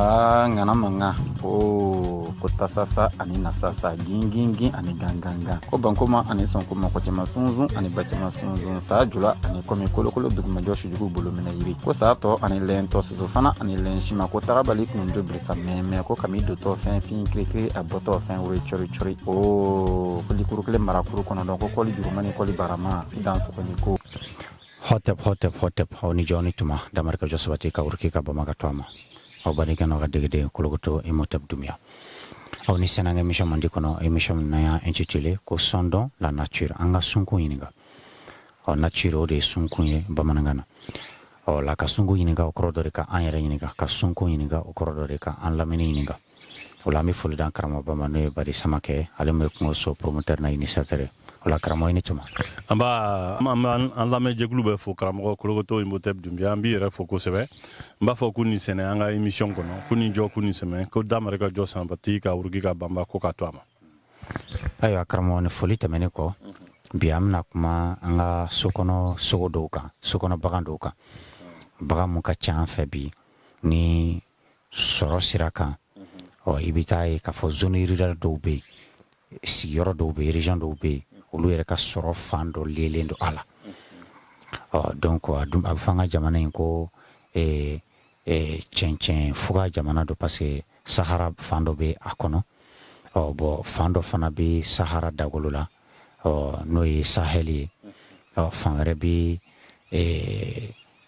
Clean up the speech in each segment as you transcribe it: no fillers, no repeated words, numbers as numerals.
Aa, ŋana mankan o ko tasasa ani nasasa, gingingin ani gangangan, ko bankoma ani sɔnkoma, ko cɛma sunsun ani bacɛma sunsun, saa jula ani kɔmi kolokolo dugumajɔ sujugu bolo minɛ yiri, ko saa tɔ ani lɛntɔ, soso fana ani lɛn sima, ko tagabali kun do birisa mɛmɛ, ko kami dotɔ fɛn fin kirikiri, a bɔtɔ fɛn wuri cɔri cɔri, o ko likuru kelen marakuru kɔnɔdɔn, ko kɔli juruma ni kɔli barama i dan sɔgɔni ko. Hotep, hotep, hotep, aw ni jɔ ni tuma damarika jɔ sabati ka wuruki ka bama ka to a ma. Aw badenkɛ n'aw ka degeden Kolokoto Imhotep Dumiya, aw ni sɛnɛ émission mandi kɔnɔ, émission min n'an y'a intitulé ko "Sondons la nature", an ka sunkun ɲininka. Ɔ, nature, o de ye sunkun ye bamanankan na. Ɔ la, ka sunkun ɲininka, o kɔrɔ dɔ de ka an yɛrɛ ɲininka, ka sunkun ɲininka, o kɔrɔ dɔ de ka an lamini ɲininka. O la, an bɛ foli d'an karamɔgɔba ma, n'o ye Badi Samakɛ, ale min ye kungo promoteur na initiateur ye. O la, karamɔgɔ, i ni tuma. An b'a an b'an an lamɛnjɛkulu bɛ fo. Karamɔgɔ Kolokoto Imhotep Dunbiya, an b'i yɛrɛ fo kosɛbɛ. N b'a fɔ ko nin sɛnɛ an ka émission kɔnɔ, ko nin jɔ, ko nin sɛmɛ, ko damarika jɔ sanbati ka wuruki ka banba, ko ka to a ma. Ayiwa karamɔgɔ, ni foli tɛmɛnen kɔ, bi an bɛna kuma an ka so kɔnɔ sogo dɔw kan, so kɔnɔ bagan dɔw kan, bagan mun ka ca an fɛ bi ni sɔrɔ sira kan. Ɔ, i bɛ taa ye k'a fɔ zone rurale dɔw bɛ yen, sigiyɔrɔ dɔw bɛ yen, région dɔw bɛ yen, olu yɛrɛ ka sɔrɔ fan dɔ lelen don a la. Ɔ, donc a dun a bɛ fɔ an ka jamana in ko cɛncɛn fuga jamana don, parce que Sahara fan dɔ bɛ a kɔnɔ. Ɔ bɔn, fan dɔ fana bɛ Sahara dagolo la, ɔ n'o ye Sahel ye. Ɔ, fan wɛrɛ bɛ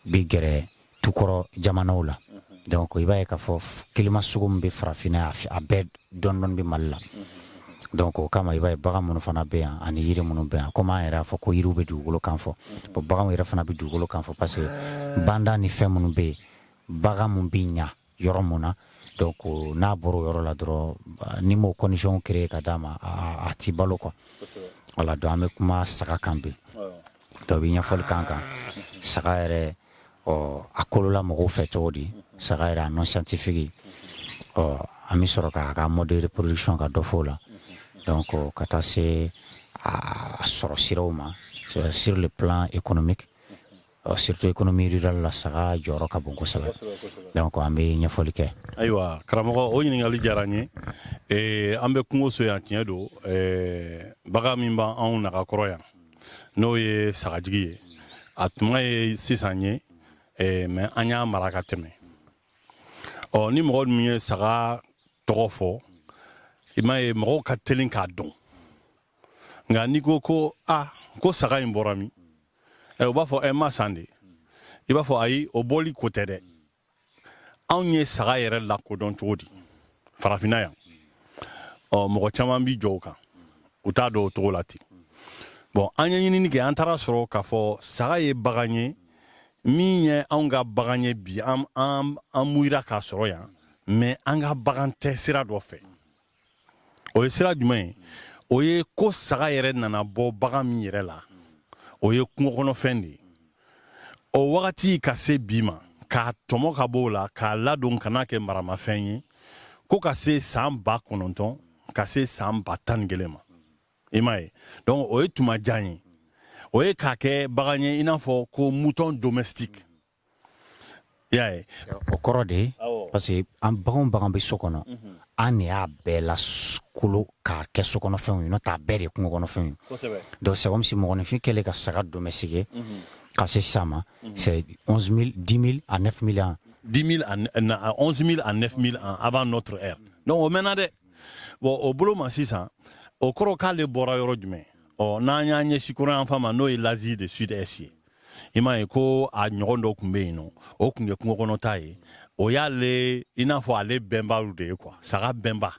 bi gɛrɛ tukɔrɔ jamanaw la. Donc i b'a ye k'a fɔ climat sugu min bɛ farafinna, a bɛɛ dɔɔni dɔɔni bɛ Mali la. Donc o kama, i b'a ye bagan minnu fana bɛ yan ani yiri minnu bɛ yan, komi an yɛrɛ y'a fɔ ko yiriw bɛ dugukolo kan fɔ, bon, baganw yɛrɛ fana bɛ dugukolo kan fɔ, parce que banda ni fɛn minnu bɛ yen, bagan mun bɛ ɲa yɔrɔ mun na, donc n'a bɔra o yɔrɔ la dɔrɔn, ni m'o condition créer ka d'a ma, a ti balo quoi. Voilà, donc an bɛ kuma saga kan bi. Donc bɛ ɲɛfɔli kan kan saga yɛrɛ, ɔ, a kolola mɔgɔw fɛ cogo di, saga yɛrɛ a nom scientifique. Ɔ, an bɛ sɔrɔ k'a ka mode de reproduction ka dɔ fɔ o la. Donc ka taa se a sɔrɔ siraw ma sur le plan économique, surtout économie rurale la, saga jɔyɔrɔ ka bon kosɛbɛ. Donc an bɛ ɲɛfɔli kɛ. Ayiwa karamɔgɔ, o ɲininkali diyara n ye. An bɛ kungo so yan, tiɲɛ don. Bagan min b'anw nagakɔrɔ yan, n'o ye sagajigi ye, a tuma ye sisan ye, mais an y'a mara ka tɛmɛ. Ɔ, ni mɔgɔ min ye saga tɔgɔ fɔ, i m'a ye, mɔgɔw ka teli k'a dɔn. Nka n'i ko ko a ko saga in bɔra min, u b'a fɔ ɛ ma san de. I b'a fɔ ayi, o bɔli ko tɛ dɛ. Anw ye saga yɛrɛ lakodɔn cogo di farafinna yan? Ɔ, mɔgɔ caman bi jɔ o kan, u t'a dɔn o cogo la ten. Bɔn, an ye ɲinini kɛ, an taara sɔrɔ k'a fɔ saga ye bagan ye min ye anw ka bagan ye bi. An muyira k'a sɔrɔ yan, mais an ka bagan tɛ sira dɔ fɛ. O ye sira jumɛn ye? O ye ko saga yɛrɛ nana bɔ bagan min yɛrɛ la, o ye kungokɔnɔfɛn de ye. O wagati ka se bi ma, k'a tɔmɔ ka bɔ o la, k'a ladon ka n'a kɛ maramafɛn ye, ko ka se san 9000 ka se san 11000 ma, i m'a ye. Donc o ye tuma jan ye. O ye k'a kɛ bagan ye i n'a fɔ ko mouton domestique, i y'a ye. O kɔrɔ de, parce que an bagan bagan bɛ so kɔnɔ, an de y'a bɛɛ la kolo k'a kɛ sokɔnɔfɛnw ye, n'o tɛ a bɛɛ de ye kungokɔnɔfɛnw ye. Donc c'est comme si mɔgɔninfin kɛlen ka saga domestiquer ka se sisan ma, c'est 11 000, 10 000 à 9 000 ans. 10 000 à 11 000 à 9 000 ans avant notre ère. Donc o mɛnna dɛ. Bon, o bolo ma sisan, o kɔrɔ k'ale bɔra yɔrɔ jumɛn? Ɔ, n'an y'an ɲɛsin kɔrɔ yan fan ma, n'o ye l'Asie de Sud-Est ye, i m'a ye ko a ɲɔgɔn dɔ tun bɛ yen nɔ, o tun ye kungo kɔnɔta ye. O y'ale i n'a fɔ ale bɛnbaw de ye quoi, saga bɛnba,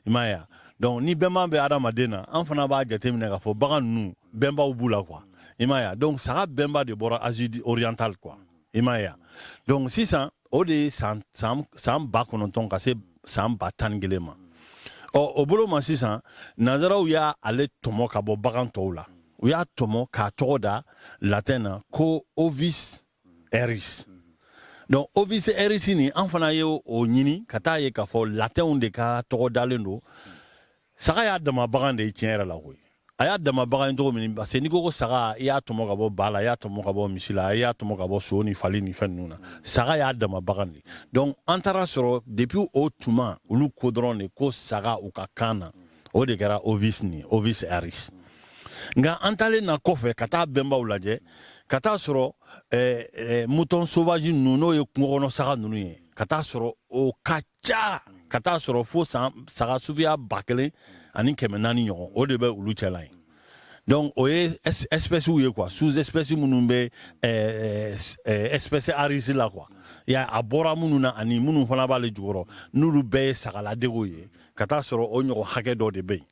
i m'a ye. Donc ni bɛnba bɛ adamaden na, an fana b'a jateminɛ k'a fɔ bagan ninnu bɛnbaw b'u la quoi, i m'a ye. Donc saga bɛnba de bɔra Asie orientale quoi, i m'a ye. Donc sisan o de ye san 9000 ka se san 11000 ma. Ɔ, o bolo ma sisan, nanzaraw y'a ale tɔmɔ ka bɔ bagan tɔw la. U y'a tɔmɔ k'a tɔgɔ da latin na ko Ovis aries. Donc Ovis aries nin, an fana ye o ɲini ka taa ye k'a fɔ latinw de ka tɔgɔ dalen don. Saga y'a dama bagan de ye tiɲɛ yɛrɛ la koyi. A y'a dama bagan ye cogo min, parce que n'i ko ko saga, i y'a tɔmɔ ka bɔ ba la, i y'a tɔmɔ ka bɔ misi la, i y'a tɔmɔ ka bɔ so ni fali ni fɛn ninnu na. Saga y'a dama bagan de. Donc an taara sɔrɔ depuis o tuma, olu ko dɔrɔn de ko saga u ka kan na, o de kɛra ovis ni Ovis aries. Nka an taalen na kɔfɛ ka taa bɛnbaw lajɛ, ka taa sɔrɔ mouton sauvage ninnu, n'o ye kungo kɔnɔ saga ninnu ye, ka taa sɔrɔ o ka ca, ka taa sɔrɔ fo san saga suguya 1400 ɲɔgɔn, o de bɛ olu cɛla yen. Donc o ye espèces ye quoi, sous espèces minnu bɛ espèce aries la quoi. Ya a bɔra minnu na ani minnu fana b'ale jukɔrɔ, n'olu bɛɛ ye sagaladegew ye, ka taa sɔrɔ o ɲɔgɔn hakɛ dɔ de bɛ yen.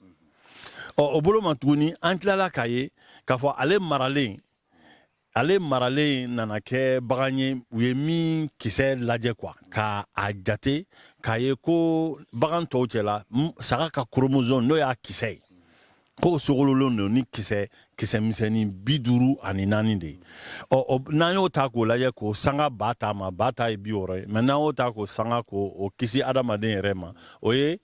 Ɔ, o bolo ma tuguni, an tilala k'a ye k'a fɔ ale maralen nana kɛ bagan ye. U ye min kisɛ lajɛ quoi, ka a jate k'a ye ko bagan tɔw cɛla, saga ka chromosome, n'o y'a kisɛ ye, k'o sogololen don ni kisɛ misɛnnin 54 de ye. Ɔ, n'an y'o ta k'o lajɛ k'o sanga ba ta ma, ba ta ye 60 ye, mɛ n'an y'o ta k'o sanga k'o o kisi adamaden yɛrɛ ma, o ye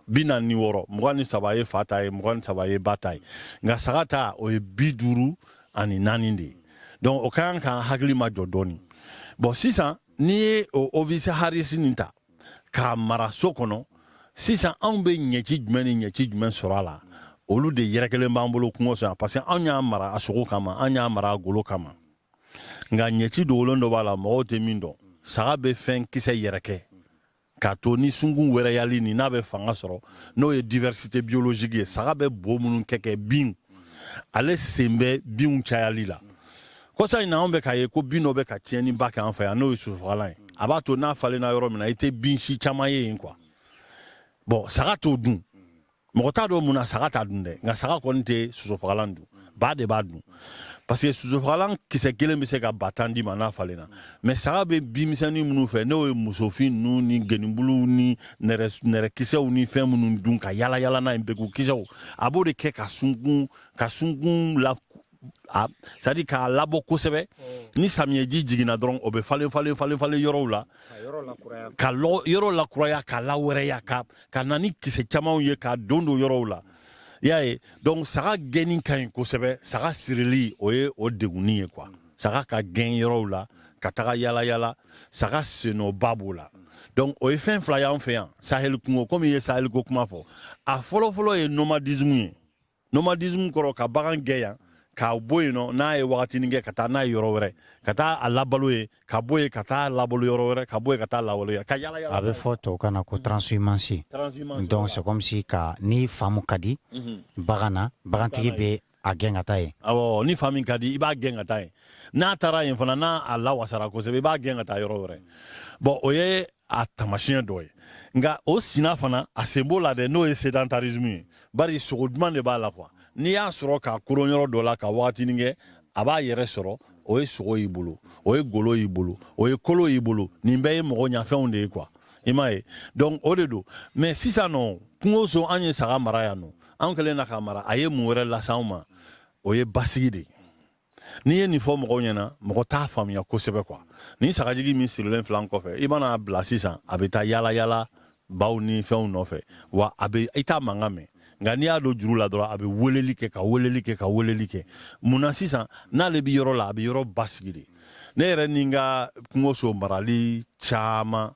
46. 23 ye fa ta ye, 23 ye ba ta ye, nka saga ta, o ye 54 de ye. Donc o ka kan k'an hakili ma jɔ dɔɔni. Bon, sisan n'i ye o Ovis aries nin ta k'a mara so kɔnɔ sisan, anw bɛ ɲɛci jumɛn ni ɲɛci jumɛn sɔrɔ a la? Olu de yɛrɛkɛlen b'an bolo kungo sɔrɔ, parce que anw y'a mara a sogo kama, an y'a mara a golo kama. Nka ɲɛci dogolen dɔ b'a la, mɔgɔw tɛ min dɔn. Saga bɛ fɛn kisɛ yɛrɛkɛ k'a to ni sunkun wɛrɛyali ni n'a bɛ fanga sɔrɔ, n'o ye diversité biologique ye. Saga bɛ bo minnu kɛ bin, ale sen bɛ binw cayali la. Kɔsa in na, anw bɛ k'a ye ko bin dɔ bɛ ka tiɲɛniba kɛ an fɛ yan, n'o ye sosofagalan ye. A b'a to n'a falenna yɔrɔ min na, i tɛ bin si caman ye yen quoi. Bon, saga t'o dun. Mɔgɔ t'a dɔn mun na saga t'a dun dɛ, nka saga kɔni tɛ sosofagalan dun, ba de b'a dun, parce que sosofagalan kisɛ kelen bɛ se ka ba 10 d'i ma n'a falenna. Mais saga bɛ binmisɛnnin minnu fɛ, n'o ye musofin ninnu ni gɛnibuluw ni nɛrɛkisɛw ni fɛn minnu dun ka yala yala n'a ye, mbɛkukisɛw, a b'o de kɛ ka sunkun la a, c'est à dire k'a labɔ kosɛbɛ. Ni samiyɛji jiginna dɔrɔn, o bɛ falen falen falen falen yɔrɔw la, ka yɔrɔ lakuraya, k'a lawɛrɛya, ka na ni kisɛ camanw ye k'a don don yɔrɔw la, i y'a ye. Donc saga gɛnni ka ɲi kosɛbɛ. Saga sirili, o ye o degunni ye quoi. Saga ka gɛn yɔrɔw la ka taga yala yala, saga sennɔba b'o la. Donc o ye fɛn fila y'an fɛ yan Sahel kungo. Komi i ye Sahel ko kuma fɔ, a fɔlɔfɔlɔ ye nomadisme ye. Nomadisme kɔrɔ ka bagan gɛn yan k'a bɔ yen nɔ, n'a ye wagatinin kɛ, ka taa n'a ye yɔrɔ wɛrɛ, ka taa a labalo ye, ka bɔ yen ka taa labalo yɔrɔ wɛrɛ, ka bɔ yen ka taa labalo ye, ka yala yala. A bɛ fɔ tubabukan na ko transhumance. Transhumance. Donc c'est comme si ka ni faamu ka di bagan na, bagantigi bɛ a gɛn ka taa yen. Awɔ, ni fa min ka di, i b'a gɛn ka taa yen. N'a taara yen fana, n'a a lawasara kosɛbɛ, i b'a gɛn ka taa yɔrɔ wɛrɛ. Bon, o ye a tamasiyɛn dɔ ye. Nka o sina fana, a sen b'o la dɛ, n'o ye sédentarisme ye, bari sogo duman de b'a la quoi. N'i y'a sɔrɔ k'a koron yɔrɔ dɔ la ka wagatinin kɛ, a b'a yɛrɛ sɔrɔ. O ye sogo y'i bolo, o ye golo y'i bolo, o ye kolo y'i bolo, nin bɛɛ ye mɔgɔ ɲafɛnw de ye quoi, i m'a ye. Donc o de don. Mais sisan nɔ, kungo so, an ye saga mara yan nɔ, an kɛlen na k'a mara, a ye mun wɛrɛ lase anw ma? O ye basigi de ye. N'i ye nin fɔ mɔgɔw ɲɛna, mɔgɔ t'a faamuya kosɛbɛ quoi. Ni sagajigi min sirilen filɛ an kɔfɛ, i mana bila sisan, a bɛ taa yala yala baw ni fɛnw nɔfɛ wa, a bɛ i t'a mankan mɛn. Nka n'i y'a don juru la dɔrɔn, a bɛ weleli kɛ, ka weleli kɛ, ka weleli kɛ. Mun na? Sisan n'ale bɛ yɔrɔ la, a bɛ yɔrɔ basigi de. Ne yɛrɛ ni n ka kungo so marali caman,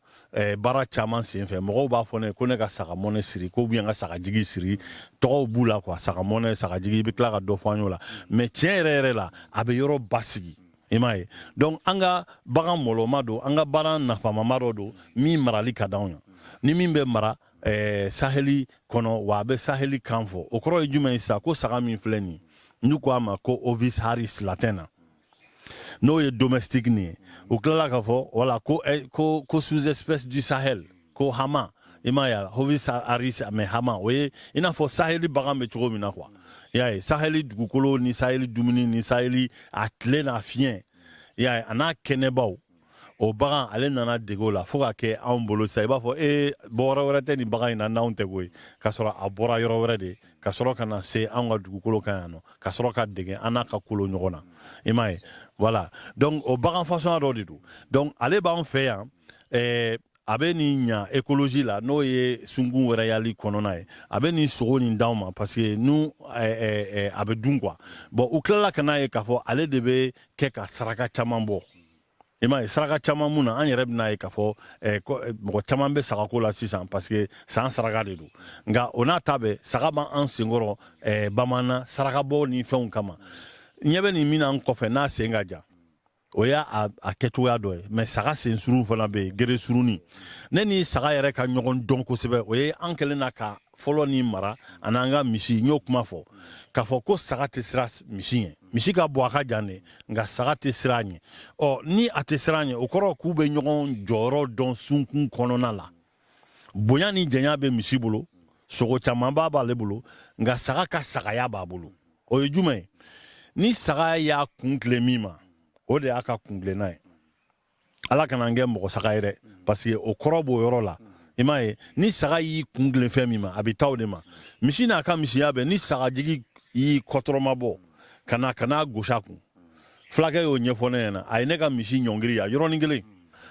baara caman sen fɛ, mɔgɔw b'a fɔ ne ko ne ka saga mɔnɛ siri, ko bien n ka sagajigi siri. Tɔgɔw b'u la quoi, saga mɔnɛ, sagajigi. I bɛ tila ka dɔ fɔ an y'o la. Mais tiɲɛ yɛrɛ yɛrɛ la, a bɛ yɔrɔ basigi, i m'a ye. Donc an ka bagan mɔlɔma don, an ka baara nafamama dɔ don min marali ka d'anw ye, ni min bɛ mara Saheli kɔnɔ wa, a bɛ Saheli kan fɔ. O kɔrɔ ye jumɛn ye sisan? Ko saga min filɛ nin ye, n'u ko a ma ko Ovis aries latin na, n'o ye domestique nin ye, u tilala k'a fɔ wala ko, ko sous-espèce du Sahel, ko hama, i m'a ye, Ovis aries mais hama, o ye i n'a fɔ Saheli bagan bɛ cogo min na quoi, i y'a ye. Saheli dugukolo ni Saheli dumuni ni Saheli a tile n'a fiɲɛ, i y'a ye, a n'a kɛnɛbaw, o bagan ale nana dege o la fo ka kɛ anw bolo sisan i b'a fɔ e bɔyɔrɔ wɛrɛ tɛ nin bagan in na n'anw tɛ koyi, k'a sɔrɔ a bɔra yɔrɔ wɛrɛ de, ka sɔrɔ ka na se anw ka dugukolo kan yan nɔ, ka sɔrɔ ka dege an n'a ka kolo ɲɔgɔn na, i m'a ye. Voilà, donc o bagan fasɔnya dɔ de don. Donc ale b'an fɛ yan. A bɛ nin ɲa écologie la, n'o ye sunkun wɛrɛyali kɔnɔna ye. A bɛ nin sogo nin d'anw ma parce que nu a bɛ dun quoi. Bon, u tilala ka n'a ye k'a fɔ ale de bɛ kɛ ka saraka caman bɔ. I m'a ye, saraka caman mun na, an yɛrɛ bɛna ye k'a fɔ mɔgɔ caman bɛ sagako la sisan parce que san saraka de don. Nka o n'a ta bɛɛ, saga b'an senkɔrɔ bamanan sarakabɔ ni fɛnw kama. Ɲɛ bɛ nin min na an kɔfɛ, n'a sen ka jan, o y'a a kɛcogoya dɔ ye. Mais saga sen surun fana bɛ yen, gere surunni. Ne ni saga yɛrɛ ka ɲɔgɔn dɔn kosɛbɛ, o ye an kɛlen na ka fɔlɔ ni mara ani an ka misi. N y'o kuma fɔ k'a fɔ ko saga tɛ siran misi ɲɛ. Misi ka bon, a ka jan de, nka saga tɛ siran ɲɛ. Ɔ, ni a tɛ siran ɲɛ, o kɔrɔ k'u bɛ ɲɔgɔn jɔyɔrɔ dɔn sunkun kɔnɔna la. Bonya ni janya bɛ misi bolo, sogo camanba b'ale bolo, nka saga ka sagaya b'a bolo. O ye jumɛn ye? Ni saga y'a kun tilen min ma, o de y'a ka kuntilenna ye. Ala kana an kɛ mɔgɔ saga ye dɛ, parce que o kɔrɔ b'o yɔrɔ la. I m'a ye, ni saga y'i kun tilen fɛn min ma, a bɛ taa o de ma. Misi n'a ka misiya bɛɛ, ni sagajigi y'i kɔtɔrɔma bɔ ka n'a gosi a kun, fulakɛ y'o ɲɛfɔ ne ɲɛna. A ye ne ka misi ɲɔngiri yan yɔrɔnin kelen,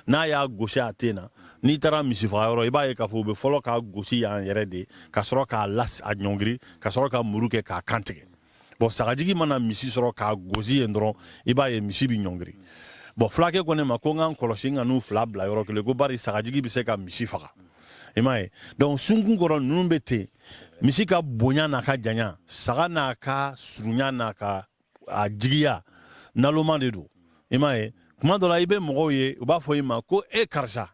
n'a y'a gosi a ten na. N'i taara misi faga yɔrɔ, i b'a ye k'a fɔ u bɛ fɔlɔ k'a gosi yan yɛrɛ de, ka sɔrɔ k'a las a ɲɔngiri, ka sɔrɔ ka muru kɛ k'a kan tigɛ. Bon, sagajigi mana misi sɔrɔ k'a gosi yen dɔrɔn, i b'a ye misi bi ɲɔngiri. Bon, fulakɛ ko ne ma ko n k'an kɔlɔsi, n ka n'u fila bila yɔrɔ kelen, ko bari sagajigi bɛ se ka misi faga. I m'a ye, donc sunkun kɔrɔ ninnu bɛ ten. Misi ka bonya n'a ka janya, saga n'a ka surunya n'a ka a jigiya, naloma de don. I m'a ye, kuma dɔ la, i bɛ mɔgɔw ye, u b'a fɔ i ma ko e karisa,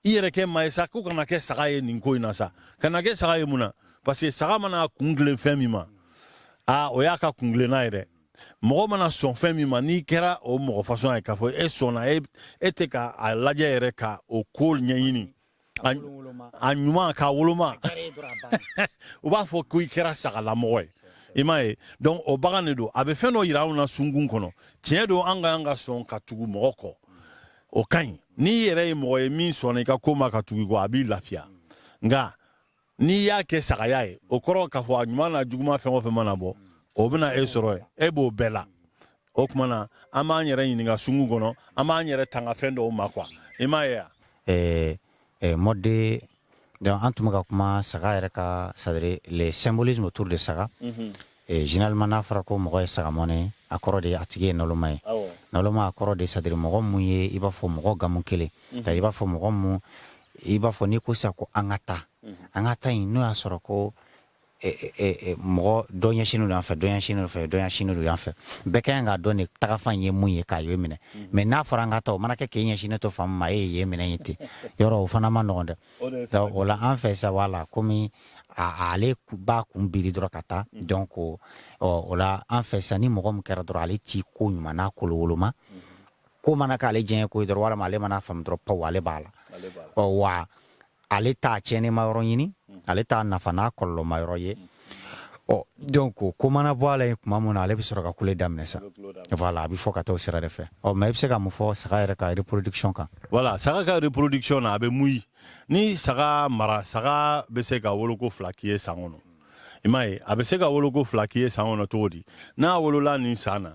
i yɛrɛ kɛ maa ye sa, ko kana kɛ saga ye nin ko in na sa. Kana kɛ saga ye mun na? Parce que saga mana kun tilen fɛn min ma, aa, o y'a ka kuntilenna ye dɛ. Mɔgɔ mana sɔn fɛn min ma, n'i kɛra o mɔgɔ fasɔn ye k'a fɔ e sɔnna, e tɛ ka a lajɛ yɛrɛ ka o ko ɲɛɲini, a ɲuman k'a woloma, u b'a fɔ ko i kɛra sagalamɔgɔ ye. I m'a ye, donc o bagan de don. A bɛ fɛn dɔ yira anw na sunkun kɔnɔ. Tiɲɛ don, an ka kan ka sɔn ka tugu mɔgɔ kɔ, o ka ɲi. N'i yɛrɛ ye mɔgɔ ye min sɔnna i ka ko ma ka tugu i kɔ, a b'i lafiya. Nka n'i y'a kɛ sagaya ye, o kɔrɔ k'a fɔ a ɲuman n'a juguman fɛn o fɛn mana bɔ, o bɛna e sɔrɔ yen, e b'o bɛɛ la. O tuma na, an b'an yɛrɛ ɲininka sunkun kɔnɔ, an b'an yɛrɛ tanga fɛn dɔw ma quoi. I m'a ye wa? Mode de, donc an tun bɛ ka kuma saga yɛrɛ ka, c'est à dire le symbolisme autour de saga. Généralement, n'a fɔra ko mɔgɔ ye sagamɔnɛ ye, a kɔrɔ de a tigi ye naloma ye. Naloma, a kɔrɔ de, c'est à dire mɔgɔ mun ye i b'a fɔ mɔgɔ gamu kelen, i b'a fɔ mɔgɔ mun, i b'a fɔ n'i ko sisan ko an ka taa, an ka taa yen, n'o y'a sɔrɔ ko mɔgɔ dɔ ɲɛsinnen don yan fɛ, dɔ ɲɛsinnen don fɛ, dɔ ɲɛsinnen don yan fɛ, bɛɛ ka kan k'a dɔn nin tagafan ye mun ye k'a ye minɛ. Mais n'a fɔra an ka taa, o mana kɛ k'e ɲɛsinnen to fan min ma, e ye yen minɛ ye ten yɔrɔ, o fana ma nɔgɔn dɛ. Donc o la, an fɛ sa, wala komi ale b'a kun biri dɔrɔn ka taa. Donc o la, an fɛ sa, ni mɔgɔ min kɛra dɔrɔn, ale t'i ko ɲuman n'a kolo woloma, ko mana k'ale diɲɛ ko ye dɔrɔn, walima ale mana faamu dɔrɔn, paw, ale b'a la. Ɔ wa, ale t'a tiɲɛni ma yɔrɔ ɲini, ale t'a nafa n'a kɔlɔlɔ ma yɔrɔ ye. Ɔ, donc ko mana bɔ a la yen tuma min na, ale bɛ sɔrɔ ka kule daminɛ sa. Voilà, a bɛ fɔ ka taa o sira de fɛ. Ɔ, mais i bɛ se ka mun fɔ saga yɛrɛ ka reproduction kan? Voilà, saga ka reproduction na, a bɛ muyi. Ni saga mara, saga bɛ se ka woloko fila k'i ye san kɔnɔ. I m'a ye, a bɛ se ka woloko fila k'i ye san kɔnɔ cogo di? N'a wolola nin san na,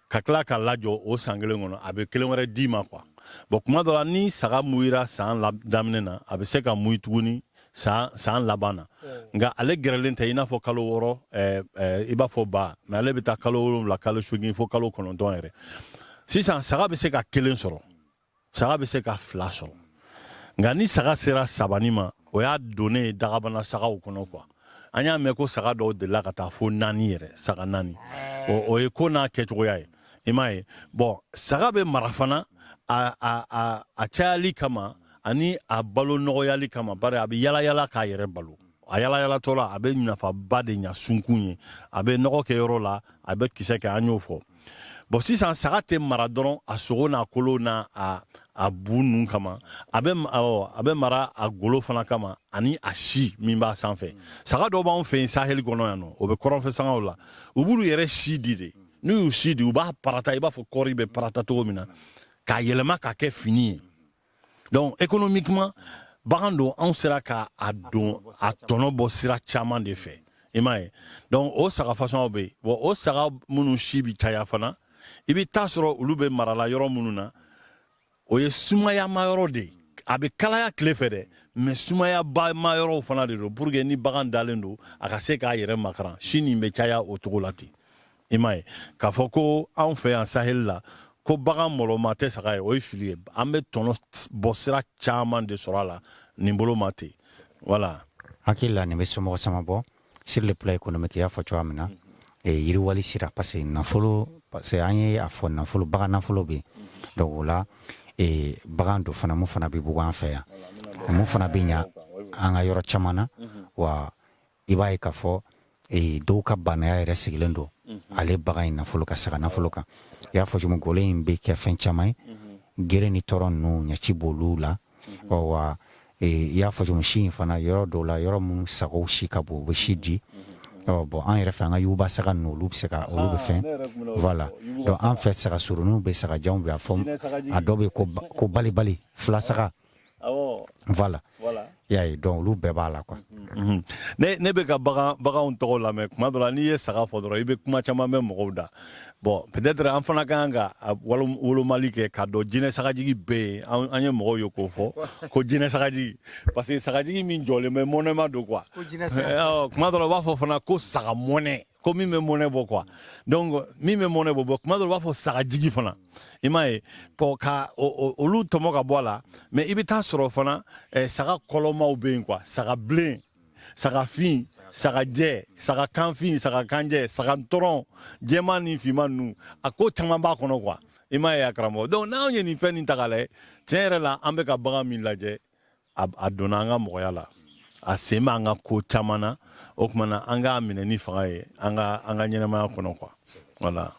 ka tila ka lajɔ o san kelen kɔnɔ, a bɛ kelen wɛrɛ d'i ma quoi. Bon, kuma dɔ la, ni saga muyira san daminɛ na, a bɛ se ka muyi tuguni san laban na. Nka ale gɛrɛlen tɛ i n'a fɔ kalo 6, i b'a fɔ ba, mais ale bɛ taa kalo 7, kalo 8, fo kalo 9 yɛrɛ. Sisan, saga bɛ se ka kelen sɔrɔ, saga bɛ se ka fila sɔrɔ, nka ni saga sera sabani ma, o y'a donnen ye dagabana sagaw kɔnɔ quoi. An y'a mɛn ko saga dɔw delila ka taa fo naani yɛrɛ, saga naani. O ye ko n'a kɛcogoya ye. I m'a ye, bon, saga bɛ mara fana a cayali kama ani a balo nɔgɔyali kama, bari a bɛ yala yala k'a yɛrɛ balo. A yala yalatɔ la, a bɛ nafaba de ɲa sunkun ye. A bɛ nɔgɔ kɛ yɔrɔ la, a bɛ kisɛ kɛ, an y'o fɔ. Bon, sisan, saga tɛ mara dɔrɔn a sogo n'a kolo n'a a bu ninnu kama. A bɛ, awɔ, a bɛ mara a golo fana kama ani a si min b'a sanfɛ. Saga dɔw b'anw fɛ yen saheli kɔnɔ yan nɔ, o bɛ kɔrɔnfɛ sagaw la. U b'olu yɛrɛ si di de. N'u y'u si di, u b'a parata i b'a fɔ kɔɔri bɛ parata cogo min na, k'a yɛlɛma k'a kɛ fini ye. Donc économiquement, bagan don, anw sera ka a don a tɔnɔ bɔ sira caman de fɛ. I m'a ye, donc o saga fasɔnw bɛ yen. Bon, o saga minnu si bi caya fana, i bɛ taa sɔrɔ olu bɛ marala yɔrɔ minnu na, o ye sumayama yɔrɔ de ye. A bɛ kalaya tile fɛ dɛ, mais sumaya ba ma yɔrɔw fana de don, pour que ni bagan dalen don, a ka se k'a yɛrɛ makaran. Si nin bɛ caya o cogo la ten. I m'a ye k'a fɔ ko anw fɛ yan Sahel la, ko bagan mɔlɔma tɛ saga ye, o ye fili ye. An bɛ tɔnɔ bɔ sira caman de sɔrɔ a la nin bolo ma ten, voilà. Hakili la, nin bɛ somɔgɔ sama bɔ sur le plan économique. I y'a fɔ cogoya min na, yiriwali sira, parce que nafolo, parce que an ye a fɔ nafolo, bagan nafolo bɛ yen. Donc o la, bagan dɔ fana mun fana bɛ bugun an fɛ yan, mun fana bɛ ɲa an ka yɔrɔ caman na wa, i b'a ye k'a fɔ dɔw ka banaya yɛrɛ sigilen don ale bagan in nafolo ka saga nafolo kan. I y'a fɔ cogo min, golo in bɛ kɛ fɛn caman ye, gere ni tɔɔrɔ ninnu, ɲaci b'olu la. Ɔ wa, i y'a fɔ cogo min, si in fana, yɔrɔ dɔw la, yɔrɔ minnu sagaw si ka bon, u bɛ si di. Ɔ bon, an yɛrɛ fɛ, an ka yuguba saga ninnu, olu bɛ se ka, olu bɛ fɛn, voilà. Donc an fɛ, saga surunninw bɛ, saga janw bɛ, a fɔ a dɔw bɛ ko balibali fila saga, voilà, i y'a ye. Donc olu bɛɛ b'a la quoi. Ne bɛ ka baganw tɔgɔ lamɛn. Kuma dɔ la, n'i ye saga fɔ dɔrɔn, i bɛ kuma caman mɛn mɔgɔw da. Bon, peut-être an fana ka kan ka wolomali kɛ k'a dɔn. Jinɛ sagajigi bɛ yen, an ye mɔgɔw ye k'o fɔ ko jinɛ sagajigi, parce que sagajigi min jɔlen bɛ, mɔnɛma don quoi. Kuma dɔ la, u b'a fɔ fana ko saga mɔnɛ, ko min bɛ mɔnɛ bɔ quoi. Donc min bɛ mɔnɛ bɔ, kuma dɔ la, u b'a fɔ sagajigi fana. I m'a ye, bon, ka olu tɔmɔ ka bɔ a la. Mais i bɛ taa sɔrɔ fana, saga kɔlɔmaw bɛ yen quoi: saga bilen, saga fin, saga jɛ, saga kanfin, saga kanjɛ, saga ntɔrɔn, jɛman ni finman ninnu, a ko caman b'a kɔnɔ quoi. I m'a ye, a karamɔgɔ. Donc n'anw ye nin fɛn nin ta k'a lajɛ, tiɲɛ yɛrɛ la, an bɛ ka bagan min lajɛ, a donna an ka mɔgɔya la, a sen b'an ka ko caman na. O tuma na, an k'a minɛ ni fanga ye an ka ɲɛnɛmaya kɔnɔ quoi, voilà.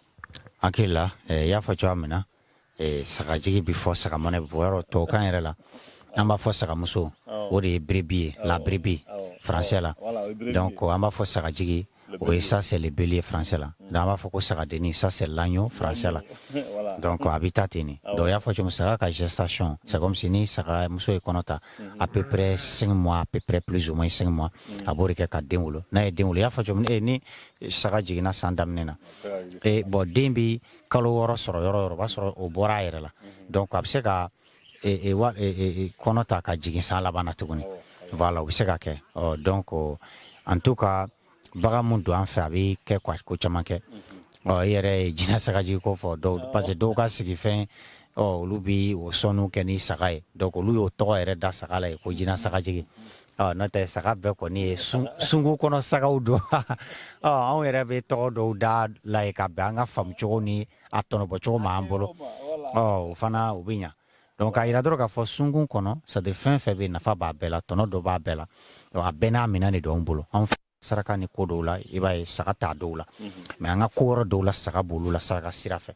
Hakili la, i y'a fɔ cogoya min na, sagajigi bɛ fɔ, sagamɔnɛ bɛ bɔ yɔrɔ tubabukan yɛrɛ la, an b'a fɔ sagamuso, o de ye brebis ye, la brebis français la. Donc an b'a fɔ sagajigi, o ye, ça c'est le bélier français la. Donc an b'a fɔ ko sagadenni, ça c'est l'agneau français la. Donc a bɛ taa ten de. Donc i y'a fɔ cogo min, saga ka gestation, c'est comme si ni sagamuso ye kɔnɔ ta, à peu près 5 mois, à peu près plus ou moins 5 mois, a b'o de kɛ ka den wolo. N'a ye den wolo, i y'a fɔ cogo min, ni saga jiginna san daminɛ na, bon, den bi kalo 6 sɔrɔ yɔrɔ o yɔrɔ, o b'a sɔrɔ o bɔra a yɛrɛ la. Donc a bɛ se ka kɔnɔ ta ka jigin san laban na tuguni, voilà, o bɛ se ka kɛ. Ɔ donc, en tout cas, bagan mun don an fɛ, a bɛ kɛ quoi, ko caman kɛ. Ɔ i yɛrɛ ye jinɛ sagajigi ko fɔ dɔw, parce que dɔw ka sigifɛn, ɔ olu bi o sɔnniw kɛ ni saga ye. Donc olu y'o tɔgɔ yɛrɛ da saga la ye ko jinɛ sagajigi. Ɔ n'o tɛ, saga bɛɛ kɔni ye sungu kɔnɔ sagaw don. Ɔ anw yɛrɛ bɛ tɔgɔ dɔw da la ye ka bɛn an ka faamu cogo ni a tɔnɔbɔ cogo ma an bolo. Ɔ o fana, o bɛ ɲa. Donc k'a yira dɔrɔn k'a fɔ sunkun kɔnɔ, c'est à dire fɛn fɛn bɛ, nafa b'a bɛɛ la, tɔnɔ dɔ b'a bɛɛ la. Donc a bɛɛ n'a minɛn de don anw bolo. Anw saraka ni ko dɔw la, i b'a ye saga t'a dɔw la, mais an ka ko wɛrɛ dɔw la, saga b'olu la saraka sira fɛ.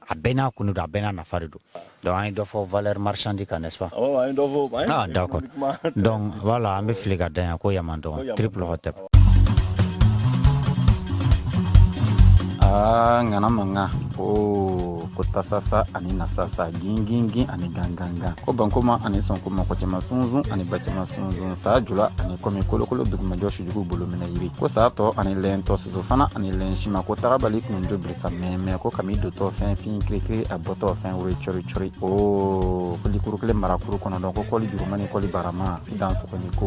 A bɛɛ n'a kun de don, a bɛɛ n'a nafa de don. Donc an ye dɔ fɔ valeur marchande kan, n'est-ce pas? Awɔ, an ye dɔ fɔ. Ah d'accord, donc voilà, an bɛ fili ka dan yan ko yaman dɔgɔ triple hotep. Aa, ŋana mankan o ko tasasa ani nasasa, gingingin ani gangangan, ko bankoma ani sɔnkoma, kɔcɛma sunsun ani bacɛma sunsun, saa jula ani kɔmi kolokolo dugumajɔ sujugu bolo minɛ yiri, ko saa tɔ ani lɛntɔ soso fana ani lɛn sima, ko tagabali kundo birisa mɛmɛ, ko kami dotɔ fɛn fin kirikiri, a bɔtɔ fɛn wuri cɔri cɔri, o ko likuru kelen marakuru kɔnɔ dɔn, ko kɔli juruma ni kɔli barama i dan sɔgɔni ko.